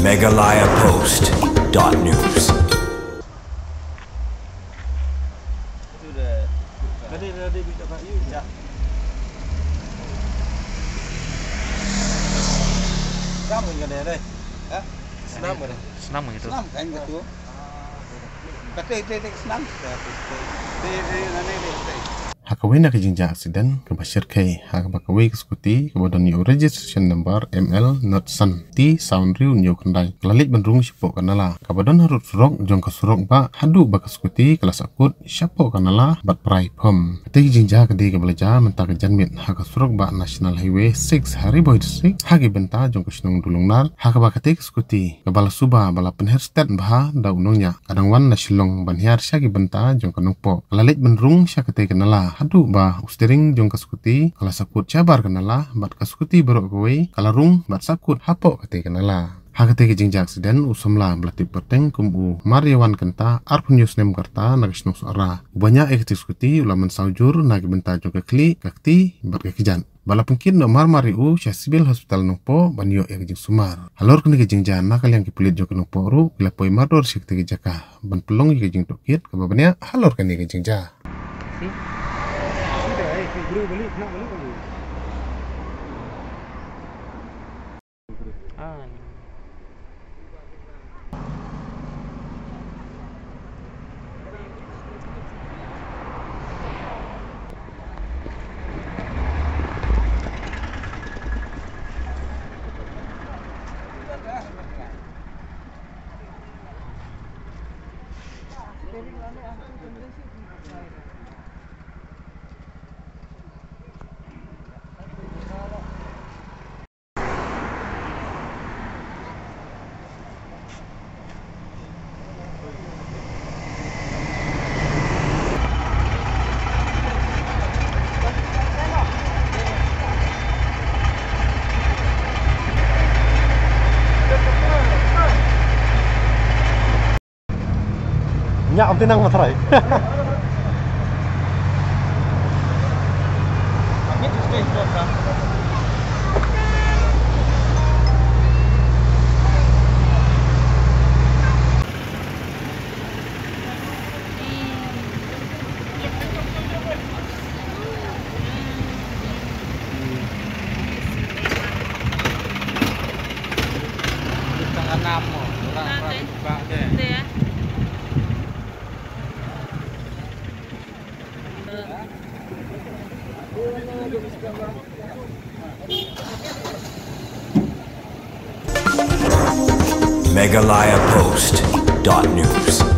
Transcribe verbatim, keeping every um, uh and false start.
Meghalaya Post dot news. Senam gitu. Senam kan gitu. Kata itu, itu senam. Di, di, di, di, di. Ha kawei na ka jingjia aksiden kaba shyrkhei ha kaba kawei ka skuti kaba don ïa u registration number M L not san T saw hynriew hynñiew khyndai ka la leit ban rung shapoh ka nala kaba don harud surok jong ka surok bah haduh ba ka skuti ka la sahkut shapoh ka nala bad prai phom. Kata ka jingjia ka dei kaba la jia mynta ka janmiet ha ka surok bah National Highway six ha Ri Bhoi District ha ki bynta jong ka shnong Dulongnar ha kaba kata ka skuti kaba la suba ba la pynher stet bha da u nongñiah ka dang wan na Shillong ban hiar sha ki bynta jong ka Nongpoh. Ka la leit ban rung sha katei ka nala haduh ba u steering jong ka skuti ka la sahkut shabar ka nala bad ka skuti baroh kawei ka la rung bad sahkut hapoh katei ka nala. Ha katei ka jingjia aksiden u samla ba la tip kyrteng kum u Mariawan Kynta arphew hynñiew snem ka rta na ka shnong Sohra uba ñiah ïa katei ka skuti u la mynsaw jur na ki bynta jong ka khlieh, ka kti bad ka kjat. Ba la pynkit noh marmar ïa u sha Civil Hospital Nongpoh ban ïoh ïa ka jingsumar. Halor kane ka jingjia na ka liang ki pulit jong ka Nongpoh ruh ki la poi mardor sha katei ka jaka ban pynlong ïa ka jingtohkit kaba bniah halor kane ka jingjia. Nya, om tinang matrai. Meghalaya Post dot news.